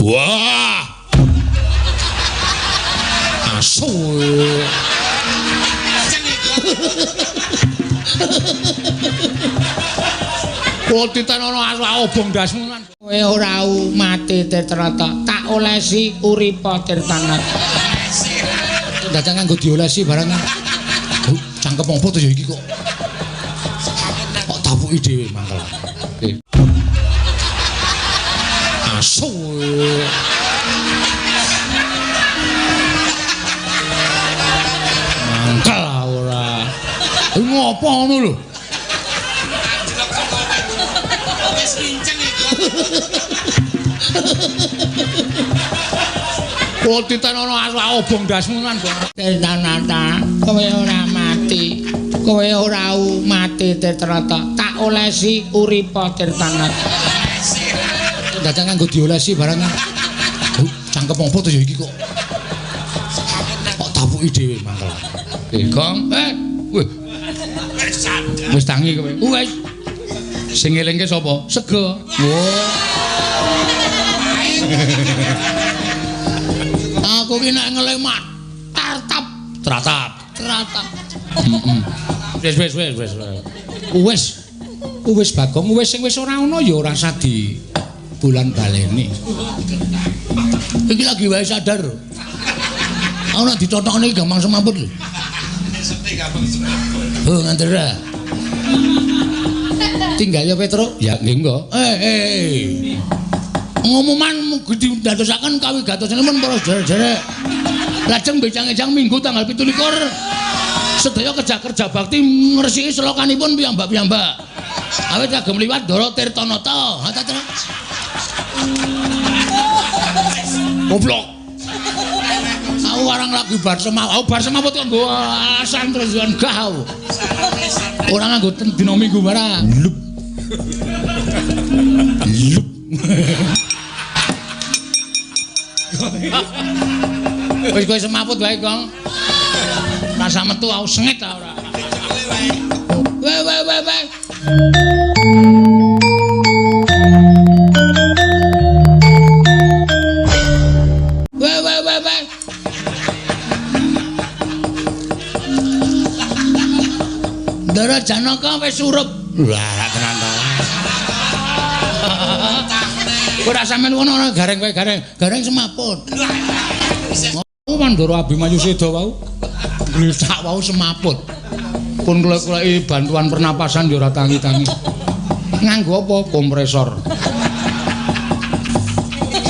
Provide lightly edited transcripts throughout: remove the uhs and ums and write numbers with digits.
Wah. Asu. Kok titenono asu obong ndasmu lan kowe ora mati Tirtanata, tak olesi uripa Tirtanata. Dadak nganggo diolesi barang. Cangkem apa to ya iki kok? Kok tapuki dhewe mangkel. Asu. Mangkel ora. Ngopo ngono lho? Wis kinceng iki. Kok titenono asu obong ndasmu lan Tirtanata, kowe ora mati. Kowe ora mati Tirtanata, tak olesi uripa Tirtanata. Dadak nganggo diolesi barang. Cangkem apa to ya iki kok? Kok tapuki dhewe mangkel. Gong, wih. Wis tangi kowe. Wis. Sing ngelingke sapa? Sego. Wah. Aku ki nek ngeling mak tartap, tratap, tratap. Heeh. Wis wis wis wis. Wis. Wis Bagong, wis sing wis ora ana ya ora usah di bulan baleni. Iki lagi wae sadar. Aku nek ditotokne gampang semaput lho. Gampang semaput. Oh, ngandera. Tinggal ya Petro. Ya nggih monggo. Ngumuman mugi didadosaken kawigatosanipun para sedherek-sedherek. Lajeng becang-ecang Minggu tanggal 27 sedaya kerja kerja bakti ngresiki selokanipun piyambak-piyambak. Awit kagem liwat Ndara Tirtanata. Ha ta. Goblok. Aku warang lagi bar semaput. Aku bar semaput kok nggo alasan terus jan gah aku. Ora nganggo dina Minggu barang. Lup. Lup. Wis kowe semaput wae, Kong. Rasa metu aku sengit ta ora. We we we we. We we we we. Ndara Janaka wis surup. Lah tenan ta. Ora sampean ngono ora gareng kowe gareng, gareng semaput. Oh Mandara Abimanyu seda wau. Gletak wau semaput. Pun klek-kleki bantuan pernapasan ya ora tangi-tangi. Nganggo apa? Kompresor.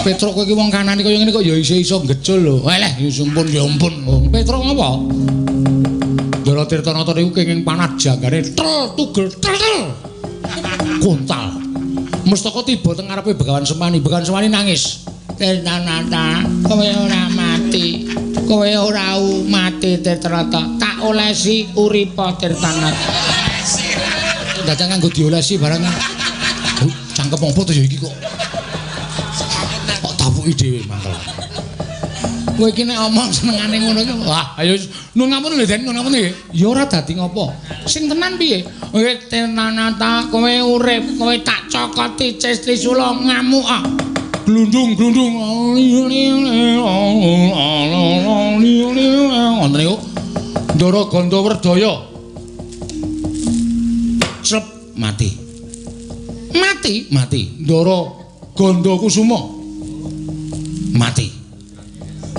Petruk kowe iki wong kanane kaya ngene kok ya isih iso ngecul lho. Eleh ya ampun ya ampun. Petruk ngapa? Ndara Tirtanata niku kenging panah janggane tel tugel tel tel. Kontal. Mestaka tiba teng ngarepe Begawan Semani. Begawan Semani nangis. Tirtanata, kowe ora mati. Kowe ora mati Tirtanata, tak olesi uripa Tirtanata. Dadak nganggo diolesi barang. Cangkem apa to ya iki kok? Kok tapuki dhewe mangkel. Kowe iki nek omong senengane ngono iki. Wah, ayo nun ngampun lho Den, nun ngampun nggih. Ya ora dadi ngopo. Sing tenan piye? Kowe Tirtanata, kowe urip, kowe tak cokoti cis trisula ngamuk ah. Glundung glundung. Wonten niku Ndara Gandawerdaya. Srep mati. Mati, mati. Ndara Gandakusuma. Mati.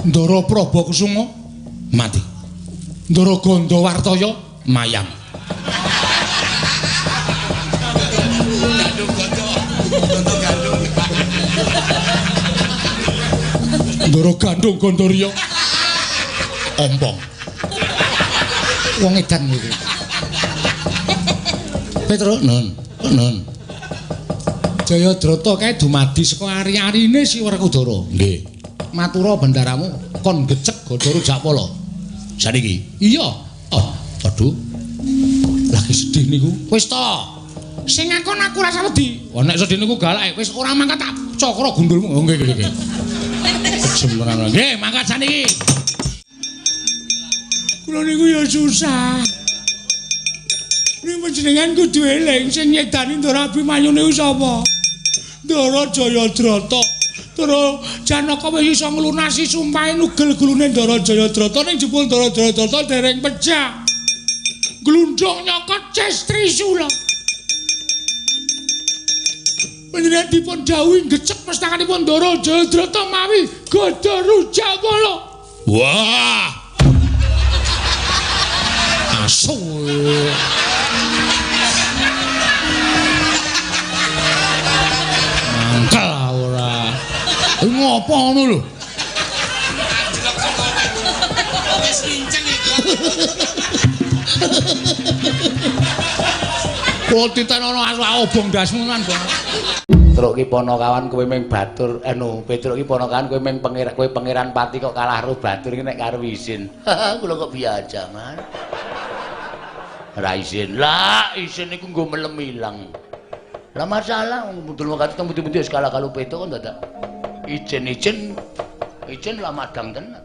Ndara Prabakusuma mati. Ndara Gandawartaya mayang. Gandung gondo. Gondo gandung. Ndara Gandung Gandariya ompong. Wong edan iki. Petro nun, nun. Jayadrata kae dumadi saka ari-arine si Werkudara. Nggih. Matura bendaramu kon gecek Gandara Jakpala. Saniki. Iya. Oh, aduh. Lagi sedih niku. Wis to. Sing ngakon aku rasa wedi. Oh nek sedih niku galak wis ora mangkat tak cakra gundulmu. Oh nggih nggih nggih. Kejem tenan. Nggih, mangkat saniki. Kula niku ya susah. Ning panjenengan kudu eling sing nyedani Ndara Abimanyu niku sapa? Ndara Jayadrata. Ndara Janaka wis iso nglunasi sumpahe nugel gulune Ndara Jayadrata ning jebul Ndara Jayadrata dereng pejah. Glundhung nyokot ces Trisula. Panjenengan dipun dawuhi gecek pestakanipun Ndara Jayadrata mawi Gada Rujapala. Wah. Asu. Mangkel ora. Ngopo ngono lho? Wis kinceng iku. Kok titenono asu obong ndasmu tenan, Bang. Petruk ki Panakawan kowe ming batur anu Petruk ki Panakawan kowe ming pangeran kowe pangeran pati kok kalah karo batur iki nek karo isin. Kula kok biasa, Man. Ora isin. Lah, isin iku nggo melem ilang. Lah masalah mudul wakati teng pundi-pundi wis kalah karo Petruk kok dadak ijen-ijen ijen lah madang tenan.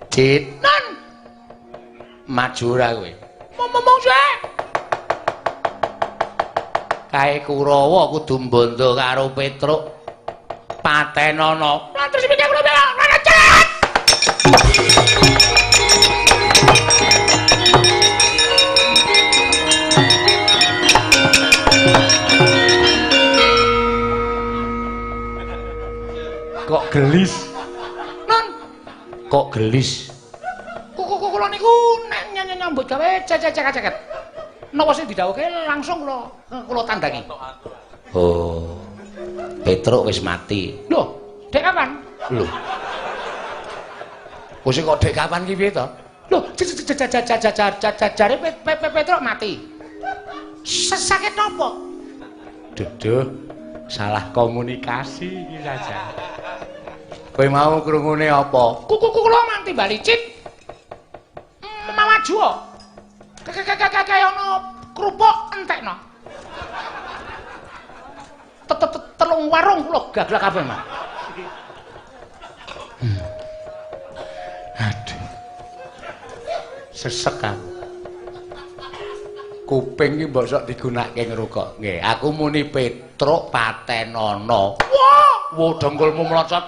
Citnan. Maju ora kowe? Ngomong sik. Kae Kurawa kudu mbondo karo Petruk. Patenono. Lah terus piye kula bela? Kok gelis? Non. Kok gelis? Kula niku nek nyambut gawe cecek-ceket. Napa sing didhawuhke langsung kula tandangi. Oh. Petruk wis mati. Lho, dek kapan? Lho. Wis kok dek kapan ki piye to? Lho, jare Petruk mati. Sakit napa? Duduh, salah komunikasi iki saja. Kowe mau krungune apa? Kula manti bali cit. Maju kaya ana kerupuk entekno. Telung warung kula gaglak kabeh, Mas. Aduh. Sesek aku. Kuping iki mbok sok digunakake ngrungok. Nggih, aku muni Petruk patenono. Wah, wo dengkulmu mlocot.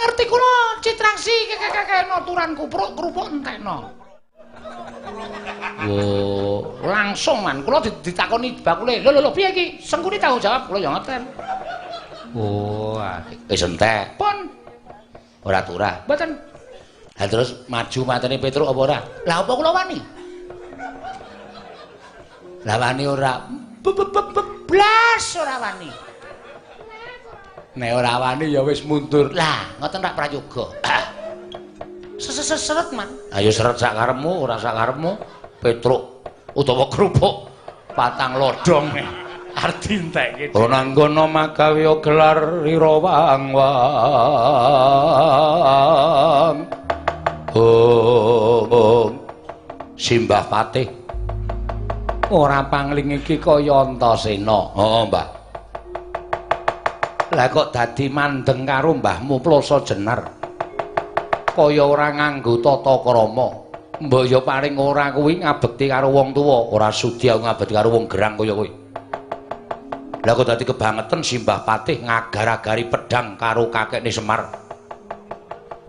Ngerti kula citraksi kaya ana turan kupruk kerupuk entekno. Wo, langsung man kula ditakoni bakule. Lho lho piye iki? Sengkuni tanggung jawab kula ya ngeten. Oh, wis entek. Pun. Ora turah. Mboten. Lah terus maju matene Petruk apa ora? Lah apa kula wani? Lah wani ora. Blas ora wani. Nek ora wani ya wis mundur. Lah, ngoten rak prayoga. Seret man. Ayo seret sak karepmu, ora sak karepmu. Petruk utawa kerupuk patang lodhong arep dientekke. Ora nggono magawe gelar ira wang-wang. Oh, Simbah Patih. Ora pangling iki kaya Antasena. Heeh, Mbah. Lah kok dadi mandeng karo mbahmu Ploso Jenar. Kaya ora nganggo tata krama. Mbok ya paling ora kuwi ngabekti karo wong tuwa, ora sudi aku ngabekti karo wong gerang kaya kowe. Lah kok dadi kebangetan Simbah Patih ngagar-agari pedang karo kakekne Semar.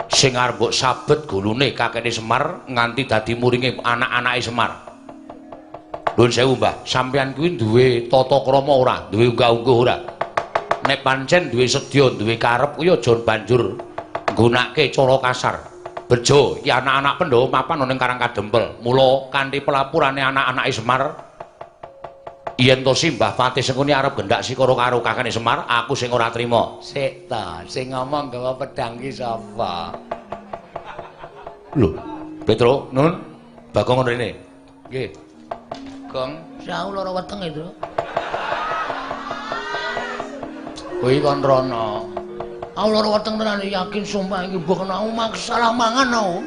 Sing arep mbok sabet gulune kakekne Semar nganti dadi muringe anak-anake Semar. Nuwun sewu, Mbah, sampeyan kuwi duwe tata krama ora? Duwe unggah-ungguh ora? Nek pancen duwe sedya, duwe karep kuwi aja banjur nggunakake cara kasar. Bejo iki anak-anak Pandhawa mapan ana ning Karang Kadempel. Mula kanthi pelapurane anak-anake Semar yen to Simbah Patih Sengkuni arep gendak sikara karo kakane Semar, aku sing ora trima. Sik ta, sing ngomong gawa pedhang ki sapa? Lho, Petruk, Nun, Bagong rene. Nggih. Gong, sau lara weteng itu. Kuwi kon rono. Aku lara weteng tenan yakin sumpah iki mbok aku salah mangan aku.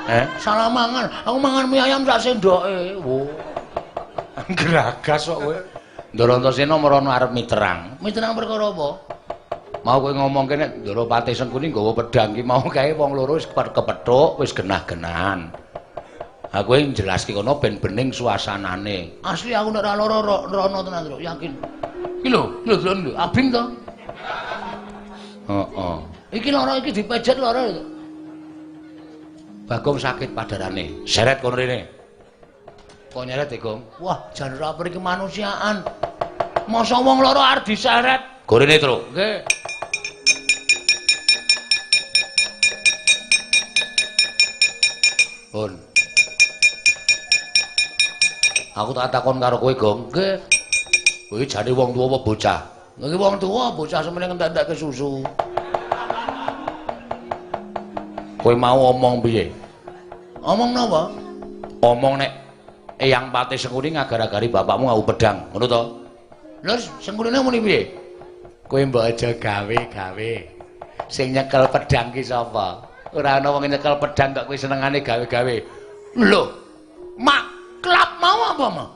Eh? Salah mangan. Aku mangan mie ayam sak sendoke. Wo. Geragas kok kowe. Ndara Antasena merono arep miterang. Miterang perkara apa? Mau kowe ngomongke nek Ndara Patih Sengkuni nggawa pedhang ki mau kae wong loro wis kepethuk, wis genah-genahan. Ha kowe njelaske kono ben bening suasanane. Asli aku nek ora lara rono tenan, Truk, yakin. Iki lho, lho delok lho, abing to. Heeh. Iki lara iki dipejet lara. Bagong sakit padarane. Seret kono rene. Kok nyeret e, Gong? Wah, jan ora peri kemanusiaan. Masa wong lara arep diseret? Gorene, Truk. Nggih. Pun. Aku tak takon karo kowe, Gong. Nggih. Kowe jane wong tuwa apa bocah? Nggih wong tuwa, bocah semene ngentek-entekke susu. Kowe mau omong piye? Omong napa? Omong nek Eyang Patih Sengkuni ngagar-agari bapakmu nganggo pedang, ngono to? Lha Sengkunine muni piye? Kowe mbok aja gawe-gawe. Sing nyekel pedang ki sapa? Ora ana wong nyekel pedang kok kowe senengane gawe-gawe. Lho, maklap mau apa mau?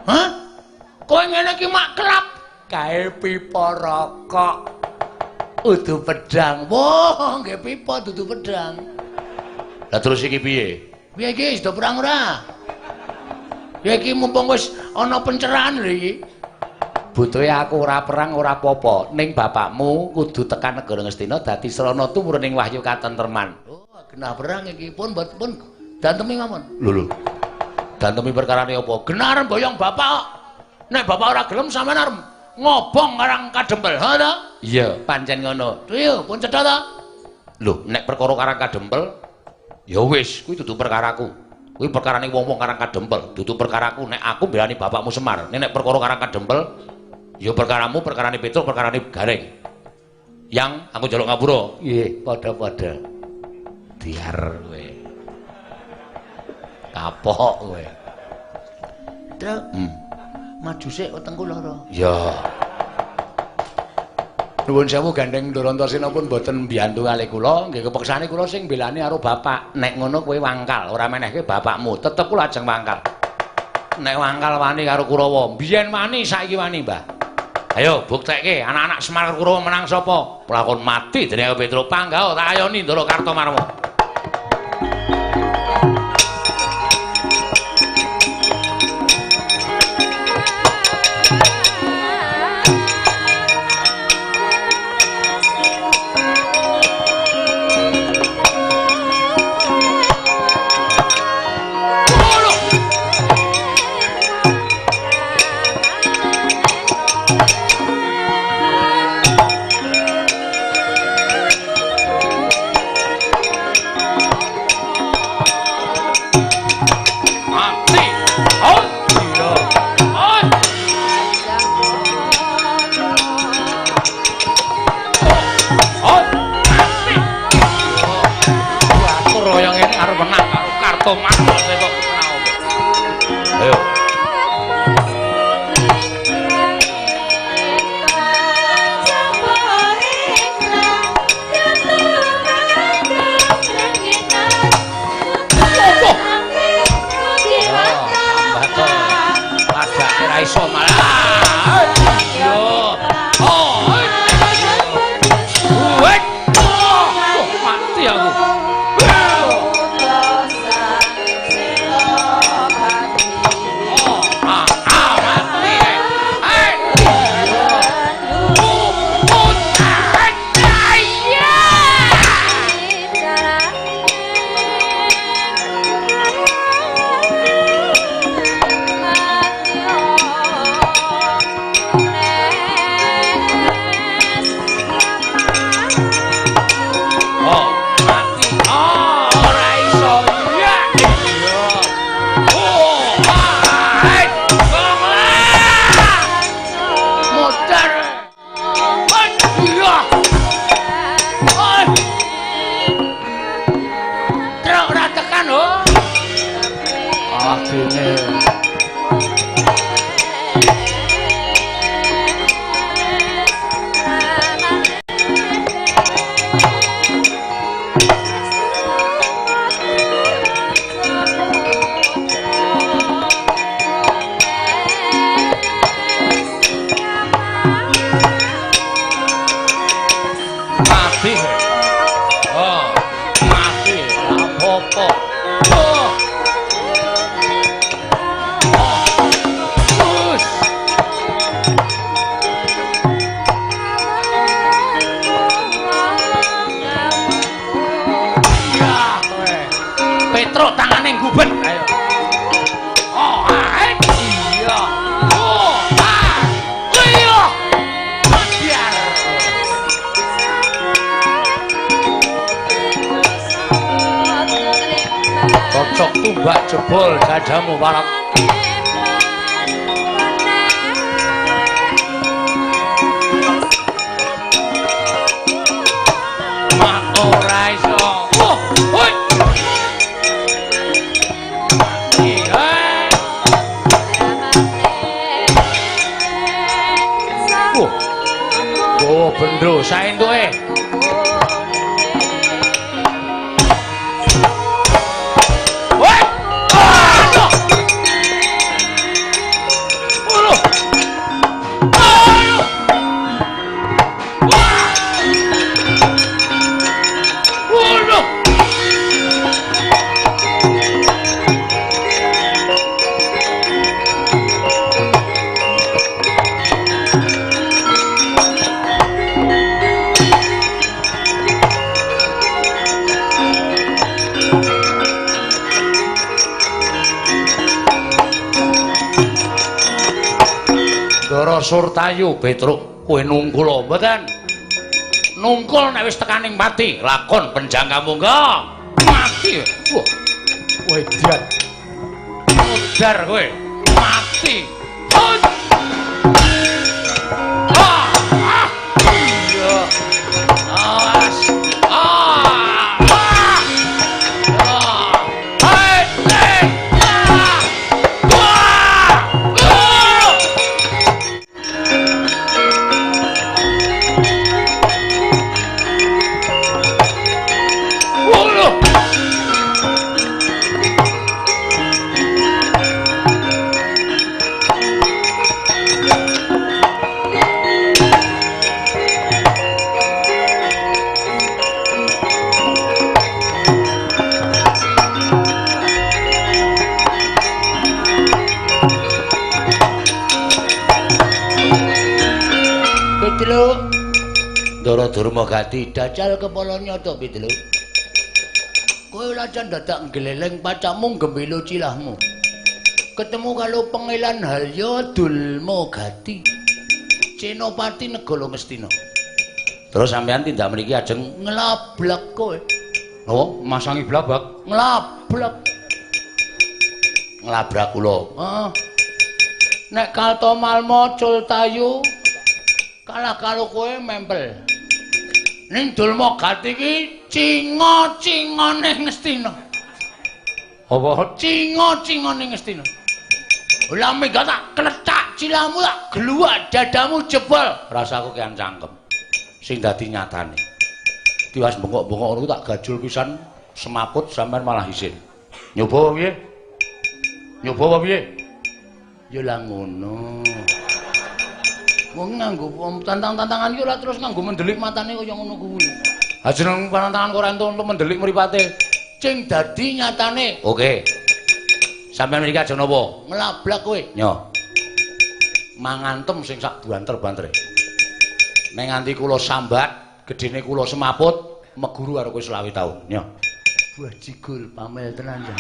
Hah? Kowe ngene iki maklap gawe pipa rokok. Udu pedang. Wah, nggih pipa dudu pedang. Lah terus iki piye? Piye iki wis do perang ora? Ya iki mumpung wis ana pencerahan lho iki. Butuhe aku ora perang ora apa-apa, ning bapakmu kudu tekan negara Ngastina dadi srana tumurun wahyu katentreman. Oh, genah perang iki pun pun dantemi mawon. Lho lho. Dantemi perkarane apa? Genah arep boyong bapak kok. Nek bapak ora gelem sampean arep ngobong karang kadempel. Ha ta? Iya, pancen ngono. Yo, pun cetha ta? Lho, nek perkara karang kadempel ya wis, kuwi dudu perkaraku. Kuwi perkarane wong-wong karang kadempel, dudu perkaraku. Nek aku mbelani bapakmu Semar. Nek perkara karang kadempel ya perkaramu, perkarane Petruk, perkarane Gareng. Yang aku njaluk ngapura. Nggih, padha-padha. Diar kowe. Kapok kowe. Truk. Maju sik wetengku lara. Ya. Nuwun sewu gandeng Ndorantosena pun mboten mbiyantu kalih kula, nggih kepeksane kula sing mbelani karo bapak. Nek ngono kowe wangkal, ora menehke bapakmu, tetep kula ajeng wangkal. Nek wangkal wani karo Kurawa, biyen wani saiki wani, Mbah. Ayo buktekke anak-anak Semar Kurawa menang sapa? Pelakon mati dening Petruk panggah tak ayoni Ndara Kartomarma. Dadamu parek. Ora iso. Oh, hoi. Oh, bendho saentuke. Woi. Aduh. Aduh. Aduh. Waduh. Ndara Surtayu Petruk kowe nungkul mboten? Nungkul nek wis tekaning pati, lakon penjangka mungga. Mati. Wah. Kowe edan. Modar kowe. Mati. Hut. Ah. Ah. Iya. Awas. Ah. Ah. Ah. Hai. Eh. Ah. Wah. Ah. Waduh. Petruk. Ndara Durma Gati dajal kepala nyata Petruk. Kowe lajan dadak nggleleng pacakmu gembilo cilahmu. Ketemu karo Pangeran Halya Dulma Gati. Senopati Negara Ngastina. Terus sampean tindak mriki ajeng nglablak kowe. Napa? Masangi blabak? Nglablak. Nglabrak kula. Heeh. Nek Kartomarma Cultayu kalah karo kowe mempel. Ning Dulma Gati iki cinga-cingane Ngastina. Apa cinga-cingane Ngastina? Lah mega tak klethak cilahmu tak gluwak dadamu jebol. Rasaku kian cangkem. Sing dadi nyatane. Tiwas bengok-bengok ngono tak gajul pisan semaput sampean malah isin. Nyoba apa piye? Nyoba apa piye? Ya lah ngono. Wong nganggo tantang-tantangan iki ora terus nganggo mendelik matane kaya ngono kuwi. Ha jeneng tantangan kok ora entuk mendelik mripate. Sing dadi nyatane. Oke. Sampeyan mriki aja napa? Nglablak kowe. Nyo. Mangantem sing sak banter-bantere. Nek nganti kula sambat, gedene kula semaput, meguru karo kowe 25 taun. Nyo. Buah jigul pamel tenan jan.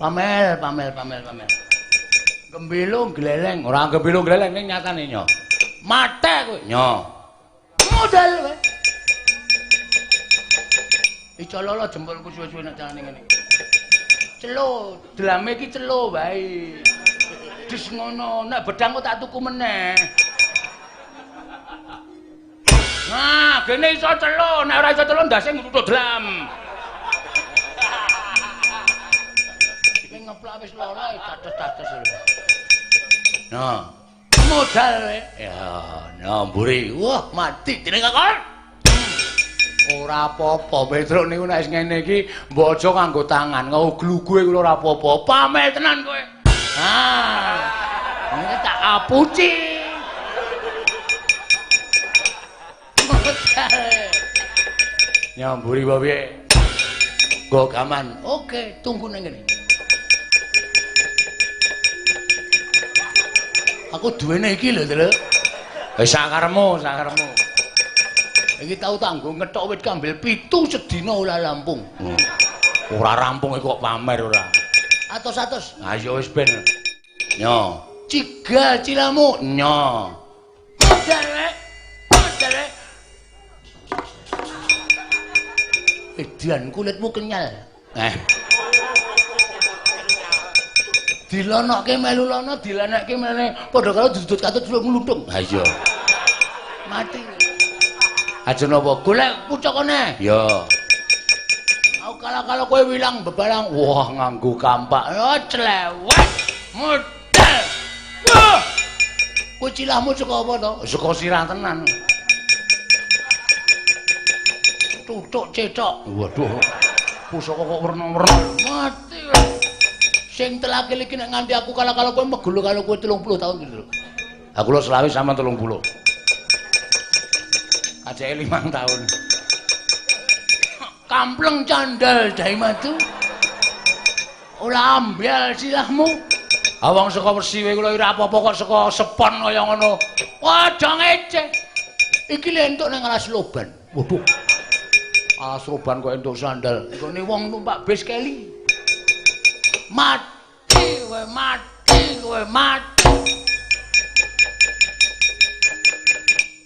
Pamel, pamel, pamel, pamel. Gembilo gleleng, ora gembilo gleleng ning nyatane nyo. Mate kowe. Nyo. Modal kowe. Iso lolo jempolku suwe-suwe nek carane ngene. Celo, drame iki celo wae. Des ngono, nek bedang kok tak tuku meneh. Nah, gene iso celo, nek ora iso celo ndase ngruthuk dlam. Iki ngeplak wis loro dados-dados lho. Nah, modal kowe. Ya, nah mburi. Wah, mati dening kakon. Ora apa-apa, Petruk niku nek wis ngene iki mbok aja nganggo tangan, nguglugue kula ora apa-apa. Pamel tenan kowe. Ah. Ini tak apuci. Modal. Nyamburi apa piye? Nggo gaman. Oke, tunggu nang kene. Aku duwene iki lho, Truk. Wis sakaremu, sakaremu. Iki tau tak nggo ngethok wit kambil 7 sedina ora rampung. Ora rampung iku kok pamer ora. Atos-atos. Ha ya wis ben. Nyo. Cigal cilamu. Nyo. Modal rek. Modal rek. Edan kulitmu kenyal. Eh. Dilonokke melu lono, dilenekke mene. Padha karo dudut katut ngluntung. Ha iya. Mati. Aja napa golek pucukane. Ya. Aku kala-kala kowe wilang bebalang. Wah, nganggo kampak. Oh, clewet. Model. Wah. Kowe cilahmu saka apa to? Saka sirah tenan. Tutuk cethok. Waduh. Pusaka kok werna-werna. Mati. Sing telakil iki nek nganti aku kala-kala kowe megulu karo kowe 30 tahun gitu lho. Aku lho selawe sama 30. Kaceke 5 tahun. Kampleng candal dai madu. Ora ambyal silahmu. Ah wong saka Resi kula ora apa-apa kok saka sepon kaya ngono. Wah, aja ngece. Iki lho entuk nang alas loban. Waduh. Alas loban kok entuk sandal. Nggone wong numpak bis keli. Mati kowe, mati kowe, mati.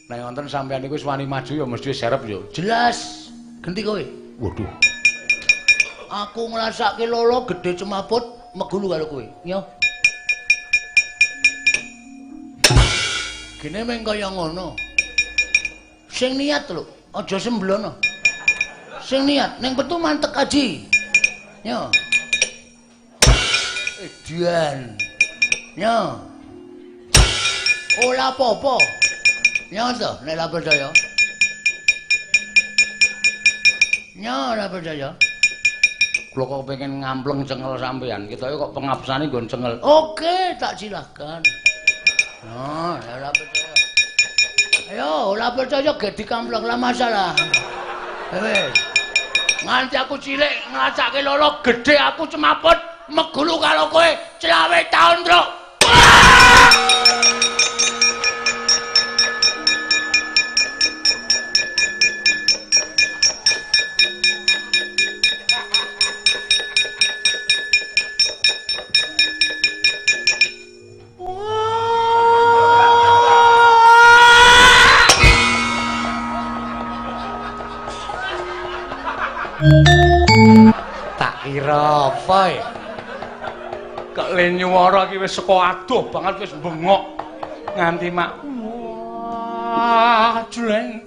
Nek wonten sampeyan niku wis wani maju ya mesti serep ya. Jelas. Genti kowe. Waduh. Aku ngrasake lolo gedhe cemaput megulu karo kowe. Yo. Gene meng kaya ngono. Sing niat lho, aja semblono. Sing niat ning petu mantek aji. Yo. Edian. Yo. Ora apa-apa. Yo to, nek ora percaya. Yo ora percaya. Kula kok pengen ngampleng cengel sampean. Ketoke kok pengapsane nggon cengel. Oke, tak silahkan. Nah, ora percaya. Ayo, ora percaya gek dikampleng lah masalah. Wis. Nganti aku cilik ngrasake lolo gedhe aku cemaput megulu karo kowe 25 taun, Truk. Tak kira apa ya? Kok le nyuwara iki wis saka adoh banget wis bengok nganti mak wah jleng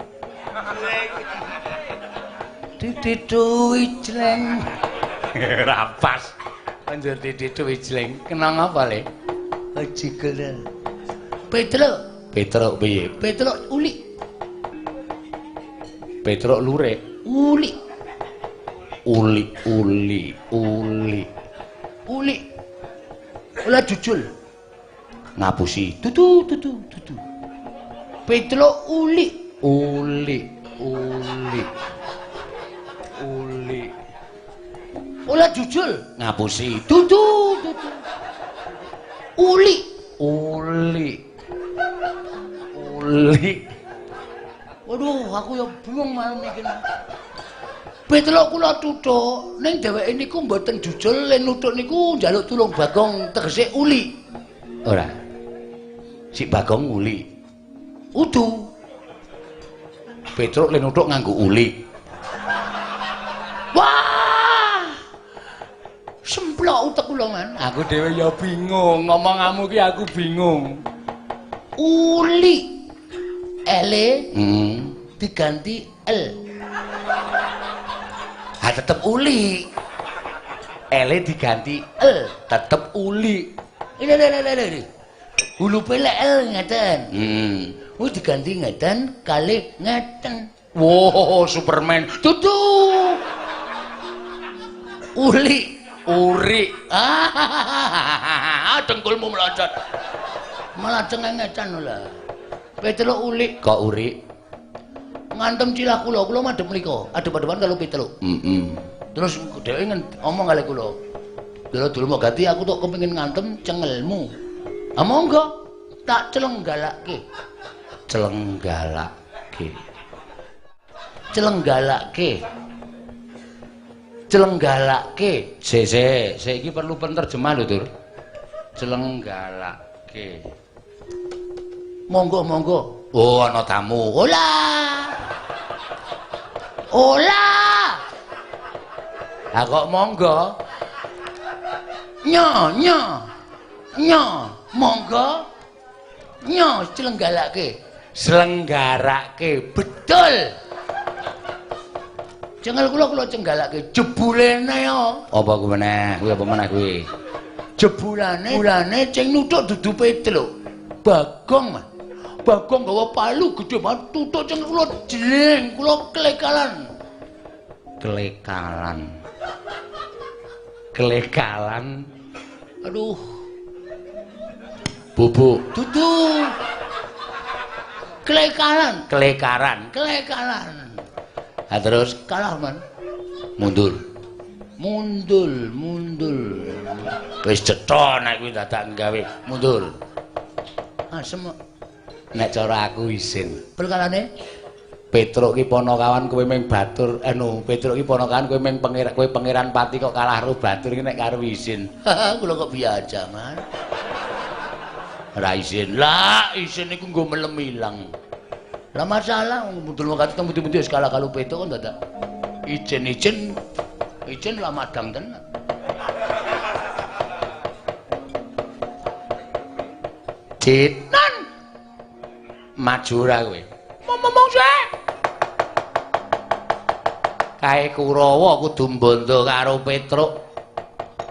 didituwi jleng. Ora pas. Banjur didituwi jleng. Kenang apa le? Jigel. Petruk. Petruk piye? Petruk ulik. Petruk lurik. Ulik. Uli uli uli uli ula jujul ngapusi tutu tutu tutu Petruk uli uli uli uli ula jujul ngapusi tutu tutu uli uli uli. Waduh, aku ya bingung malam iki. Petruk kula tutuk ning dheweke niku mboten jujul le nutuk niku njaluk tulung Bagong tegese uli. Ora. Si Bagong uli. Udu. Petruk le nutuk nganggo uli. Wah! Semplok utek kula, Man. Aku dhewe ya bingung, ngomongamu ki aku bingung. Uli. Ele diganti L. Ha tetep uli. Ele diganti L, tetep uli. Ini ini. Hulupe lek L ngeten. Kuwi diganti ngeten kalih ngeten. Wow, Superman. Tutu. Uli, uri. Ah, dengkulmu melonjot. Malah cengengecan lho. Petruk uli. Kok uri? Ngantem cilah kula, kula madhep mriko, adep-adepan karo Petruk. Terus dheweke ngomong kali kula. Dulu dulu mau ganti aku tok kepengin ngantem cengelmu. Ah monggo, tak celenggalake. Celenggalake. Celenggalake. Celenggalake. Sik sik, sik iki perlu penerjemah lho, Tur. Celenggalake. Monggo monggo. Oh, ana tamu. Ola. Ola. Ha kok monggo? Nyo nyo. Nyo, monggo. Nyo slenggalake. Slenggarake, betul. Cengel kula kula cenggalake jebulene yo. Apa ku meneh? Kuwi apa meneh kuwi? Jebulane bulane sing nuthuk dudu Petruk. Bagong, Mas. Bagong gawa palu gedhe banget tutuk cengel kula jling, kula klekalan. Klekalan. Klekalan. Aduh. Bubuk. Dudu. Klekalan, klekaran, klekalan. Ha terus kalah, Man. Mundur. Mundur, mundur. Wis cetha nek kuwi dadak gawe mundur. Asem. Nek cara aku isin. Perkarane Petruk ki panakawan kowe ming batur, anu Petruk ki panakawan kowe ming pangeran, kowe pangeran pati kok kalah karo batur iki nek karo isin. Kula kok biasa, Man. Ora isin. Lah, isin iku nggo melem ilang. Lah masalah mundul mekati teng pundi-pundi wis kalah karo Petruk kok dadak ijen-ijen ijen lah madang tenan. Citnan. Maju ora kowe? Ngomong sik. Kae Kurawa kudu mbondo karo Petruk.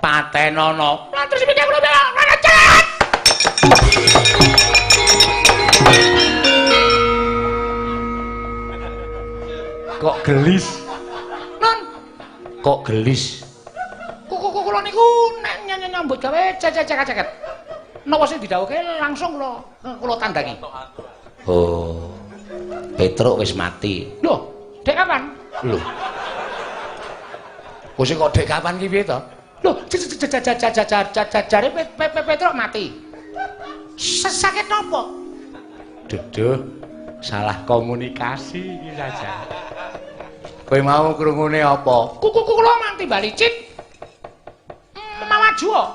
Patenono. Lah terus piye kula bela? Kok gelis? Non. Kok gelis? Kok kula niku nek nyambut gawe cecek-ceket. Napa sing didhawuhke langsung kula tandangi. Oh. Petruk wis mati. Lho, dek kapan? Lho. Kok sing kok dek kapan ki piye to? Lho, jare Petruk mati. Sakit napa? Duduh, salah komunikasi iki saja. Kowe mau krungune apa? Kuku kula manti bali cit. Mawaju kok.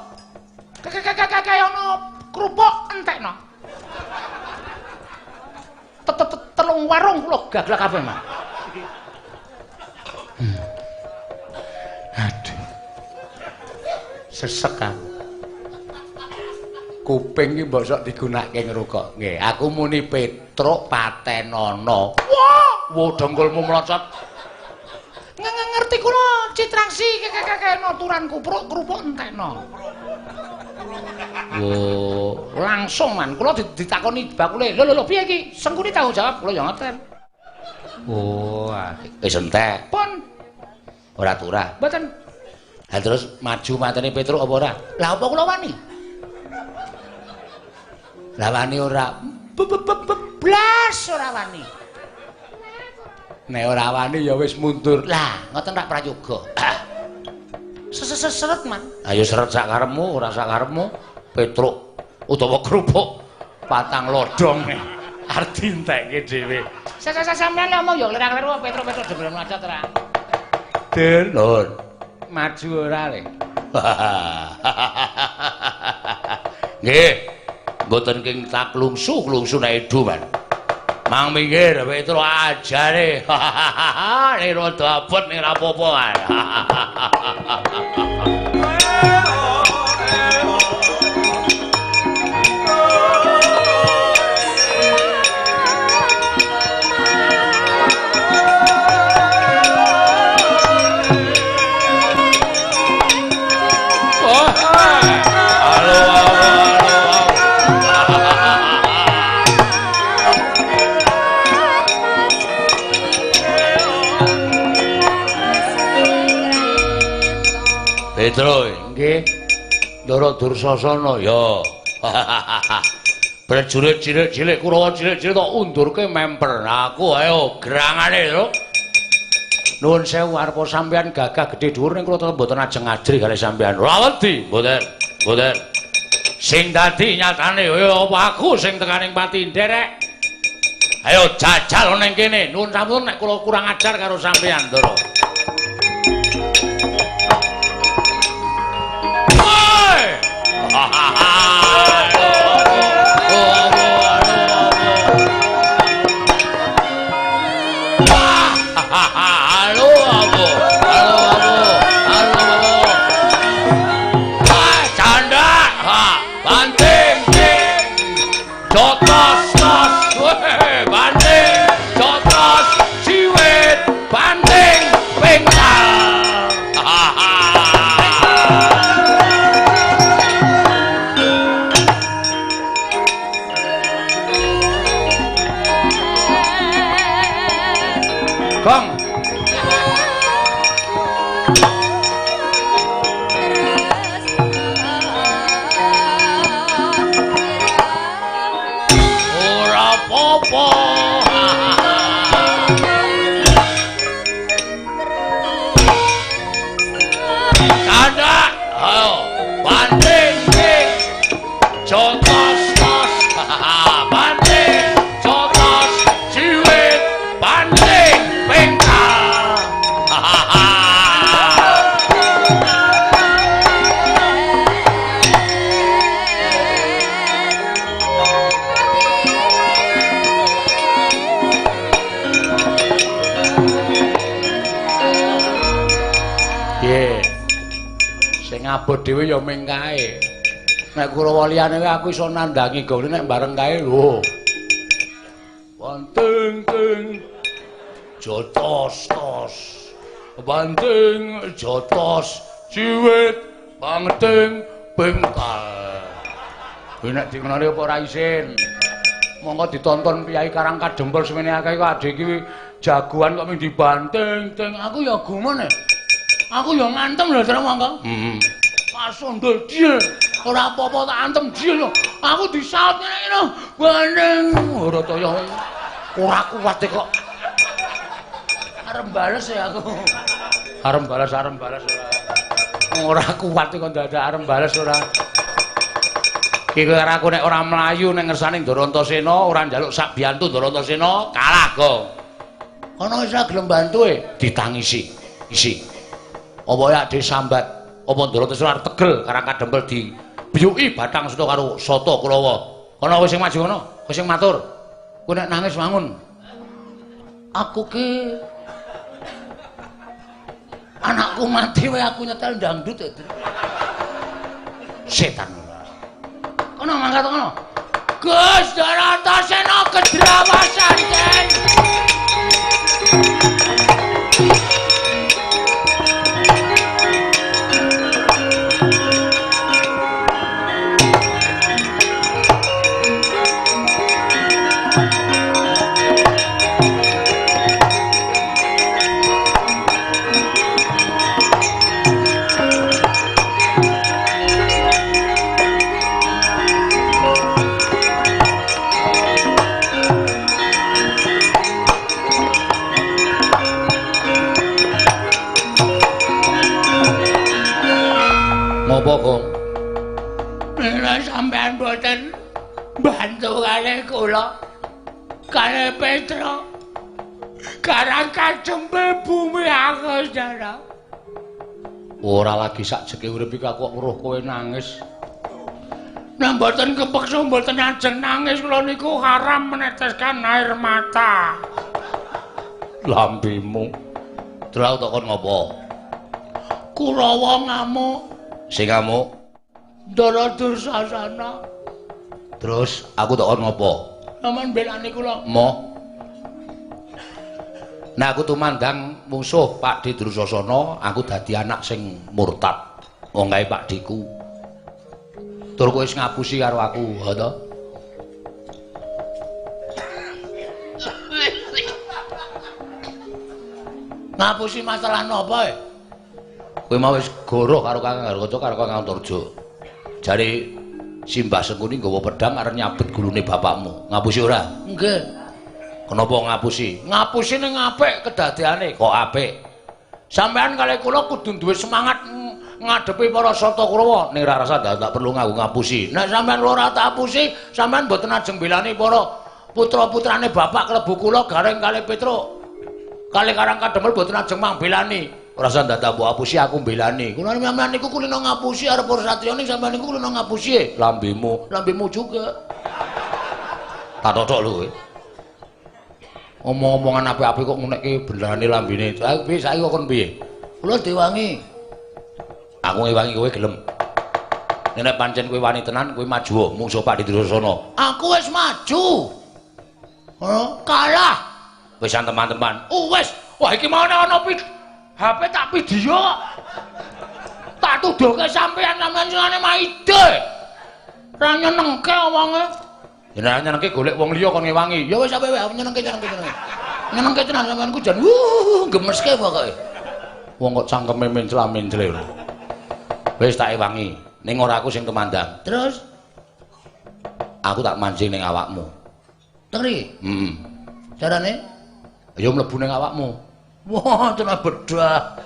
Kaya ana kerupuk entekno. Telung warung kula gaglak kabeh, Mas. Aduh. Sesek aku. Kuping iki mbok sok digunakake ngrungok. Nggih, aku muni Petruk patenono. Wah, wo dengkulmu mlocot. Ngerti kula citraksi kekekekno turan kupruk kerupuk entekno. Wo, langsung man kula ditakoni bakule. Lho lho lho piye iki? Sengkuni tanggung jawab kula ya ngoten. Oh, wis entek. Pun ora turah. Mboten. Lah terus maju mateni Petruk apa ora? Lah apa kula wani? Lah wani ora? Blas ora wani. Nek ora wani ya wis mundur. Lah, ngoten rak prayoga. Seret man. Ayo seret sak karepmu, ora sak karepmu. Petruk utawa kerupuk patang lodong arep dientekke dhewe. Sampeyan ngomong ya kler-kleru Petruk-Petruk dhewe mlacot ora. Den, Lur. Maju ora le. Nggih. Mboten king tak klungsu-klungsu nek edu, Man. Mang minggir Petruk ajare. Nek rada abot ning ra apa-apa, Man. Petruk, nggih. Ndara Dursasana ya. Prajurit cilik-cilik Kurawa cilik-cilik tok undurke memper. Aku ayo gerangane, Truk. Nuwun sewu arepa sampeyan gagah gedhe dhuwur ning kula tetep mboten ajeng ngajri kalih sampeyan. Ora wedi, mboten. Mboten. Sing dadi nyatane ya apa aku sing tekaning pati nderek. Ayo jajal ning kene. Nuwun sampun nek kula kurang ajar karo sampeyan, Ndara. Halo, halo, halo, halo. Canda, ha, Gong. Ora apa-apa. Canda, ayo banting ting. Jotos tos. Banting jotos ciwit banting pengkal. Piye? Sing abot dhewe ya ming kae. Nek Kurawa liyane wae aku iso nandangi gone nek bareng kae lho. Banting ting jotos tos. Banting jotos ciwit banting bengkal. Kuwi nek dikenali apa ora isin. Monggo ditonton piyai Karang Kadempel semene akeh kok adhe iki jagoan kok ming dibanting ting. Aku ya gumun e. Aku ya ngantem lho terus monggo. Heeh. Pasondol dia. Ora apa-apa tak antem dia lho. Aku disaut ngene iki lho. Bandeng ora toyo. Ora kuat kok. Arep bales ya aku. Arep bales ora. Ora kuat kok dadak arep bales ora. Iki karo aku nek ora mlayu ning ngersane Ndara Antasena, ora njaluk sak biyantu Ndara Antasena, kalah go. Ana wis gelem bantu e ditangisi. Isi. Apa ya disambat apa Ndara Antasena arep tegel Karang Kadempel dibiyuki batang seta karo Sata Kurawa. Ana wis sing maju ngono, wis sing matur. Kowe nek nangis wangun. Aku ki anakku mati wae aku nyetel dangdut. Setan. Kono mangkat kono. Gus Ndara Antasena kedrawasan, Den. Ngopo, Gong? Mila sampean boten bantu kalih kula. Kalih Petro. Karang Kadempel bumi aku, Saudara. Ora lagi sakjeke urip iki aku kok weruh kowe nangis. Nek mboten kepeksa mboten ajeng nangis kula niku haram meneteskan air mata. Lambemu. Terus aku takon ngopo? Kurawa ngamuk. Sing ngamuk Ndara Dursasana. Terus aku takon ngopo? Sampeyan belani kula. Moh. Nah aku tumandang mungsuh Pakdhe Dursasana, aku dadi anak sing murtad. Wong kae Pakdheku. Tur kowe wis ngapusi karo aku, ha to? Ngapusi masalah napa e? Kowe mau wis goroh karo Kakang Garukaca karo Kakang Antarja. Jare Simbah Sengkuni nggawa pedhang arep nyabet gulune bapakmu. Ngapusi ora? Nggih. Kenapa ngapusi? Ngapusi ning apik kedadeane. Kok apik? Sampeyan kalih kula kudu duwe semangat ngadepi para Sata Kurawa. Ning ora rasa tak perlu nganggo ngapusi. Nek sampeyan ora tak apusi, sampeyan mboten ajeng belani para putra-putrane bapak klebu kula Gareng kalih Petruk. Kalih Karang Kadempel mboten ajeng mangbelani. Ora usah dadak mbok apusi aku mbelani. Kula sampeyan niku kulino ngapusi arep para satriya ning sampeyan niku kulino ngapusi e. Lambemu, lambemu juga. Tak totok lho kowe. Omong-omongan apik-apik kok ngunekke belane lambene. Lah piye saiki kok kon piye? Kula diwangi. Aku ngewangi kowe gelem. Nek pancen kowe wani tenan kowe maju mungsuh Pakdhe Dursasana. Aku wis maju. Hah? Kalah. Wis teman-teman. Oh wis. Wah iki mau ana HP tak video kok. Tak tuduhke sampean sampean singane maide. Ora nyenengke wonge. Ya nek nyenengke golek wong liya kon ngewangi. Ya wis sampe wae nyenengke nyenengke nyenengke. Nyenengke tenan sampean ku jan. Gemeske pokoke. Wong kok cangkeme mencla-mencle. Wis tak ewangi, ning ora aku sing tumandang. Terus aku tak mancing ning awakmu. Teng mriki? Heeh. Carane? Ya mlebu ning awakmu. Wah, tenan bedah.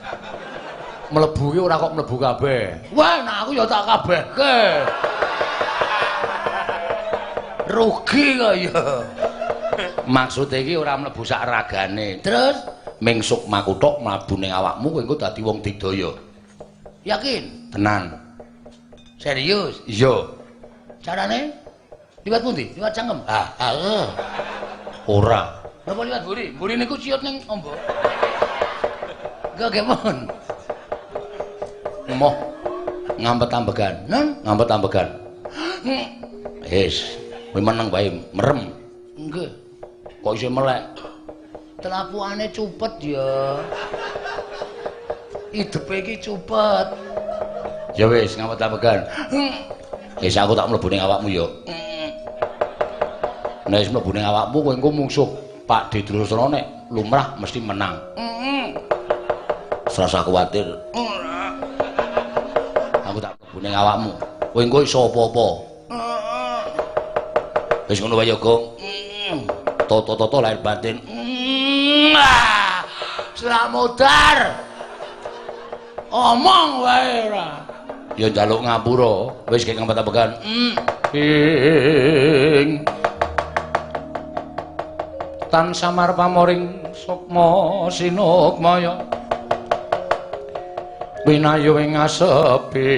Mlebu ki ora kok mlebu kabeh. Wah, nek aku ya tak kabehke. Rugi kok ya. Maksude iki ora mlebu sak ragane. Terus ming sukmaku tok mlebu ning awakmu kowe engko dadi wong digdaya. Yakin? Tenan. Serius? Iya. Carane? Liwat pundi? Liwat cangkem? Ah, ah. Ora. Napa liwat mburi? Mburi niku ciut ning ombo. Enggak gemon. Moh ngampet-ambegan. Nen, ngampet-ambegan. Wis, kowe meneng wae, merem. Nggih. Kok isih melek? Telapukane cupet ya. Idepe iki cupet. Ya wis, ngampet-ambegan. Wis aku tak mlebu ning awakmu ya. Nek wis mlebu ning awakmu kowe engko mungsuh Pak De Durasana nek lumrah mesti menang. Serasa kuwatir. Ora. Aku tak mlebu ning awakmu. Kowe engko iso apa-apa. Wis ngono wae ya, Gong. Toto-toto lahir batin. Selamotar. Omong wae ora. Ya njaluk ngapura, wis kek ngempet-ambegan. Ing tan samar pamoring sukma sinukmaya. Winayu ing asepi.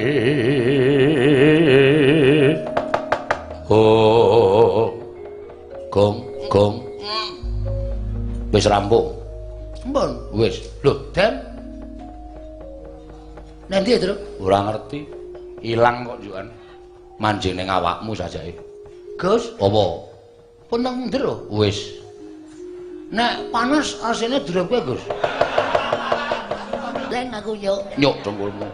Oh. Gong, gong. Wis rampung. Sampun. Wis. Lho, Den. Nanti ya, Truk? Ora ngerti. Ilang kok njukan. Manjing ning awakmu sajake. Gus, apa? Pun nang njero. Wis. Nek panas asine drepke, Gus. Leng aku yo. Nyuk dengkulmu.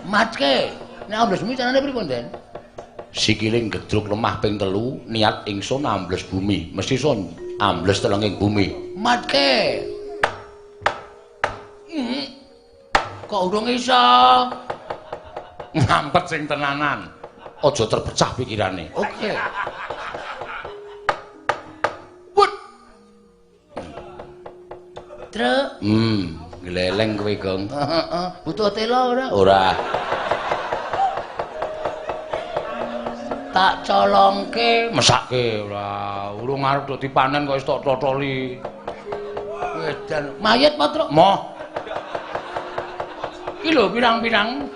Matke. Nek ambles bumi carane pripun, Den? Sikile ngedruk lemah ping 3, niat ingsun ambles bumi. Mesti sun ambles telenging bumi. Matke. Kok urung iso? Ngampet sing tenanan. Aja terpecah pikirane. Oke. Wut. Truk. Gleleng kowe, Gong. Heeh. Butuh tela ora? Ora. Tak colongke, mesake ora. Urung arep do dipanen kok wis tok totoli. Edan. Mayit apa, Truk? Moh. Iki lho pirang-pirang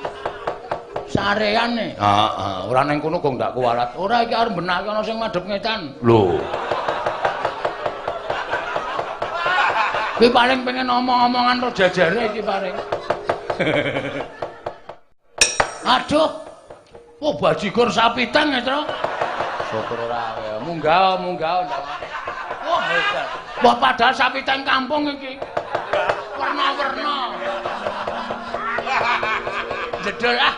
sareane. Heeh, ora ning kono kok ndak kuwalat. Ora iki arep benake ana sing madhep ngetan. Lho. Kuwi paling pengen omong-omongan ro jajare iki paling. Aduh. Oh bajigur sapi teng ya, Truk. Syukur ora kowe. Munggah, munggah. Wah, hebat. Wah, padahal sapi teng kampung iki. Warna-warna. Jedul ah.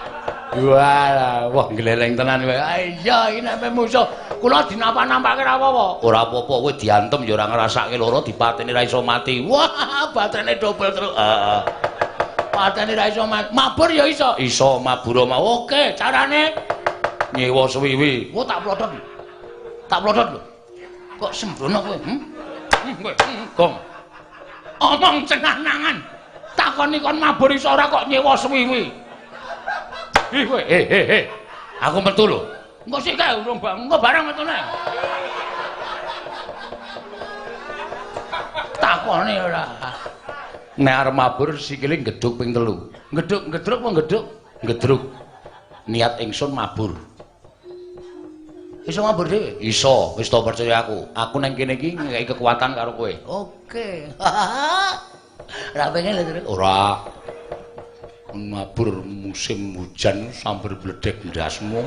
Walah, wah gleleng tenan kowe. Iya, iki nek musuh kula dinapa-nampake ra apa-apa. Ora apa-apa, kowe diantem ya ora ngrasake lara, dipateni ra iso mati. Wah, baterene dobel terus. Heeh. Pateni ra iso mati. Mabur ya iso. Iso mabur mau. Oke, carane nyewa suwiwi. Wah, tak plodot. Tak plodot lho. Kok sembrono kowe? Kowe, Gong. Omong cenah-nangan. Takoni kon mabur iso ora kok nyewa suwiwi. Ih kowe, Aku metu lho. Engko sik kae urung engko barang metune. Takoni ora. Nek arep mabur sikile ngedhuk ping 3. Ngedhuk, ngedruk apa ngedhuk? Ngedruk. Niat ingsun mabur. Iso mabur dhewe? Iso, wis to percaya aku. Aku nang kene iki ngekeki kekuatan karo kowe. Oke. Ora pengen lho, Truk. Ora. Mabur musim hujan sambar bledek ndasmu.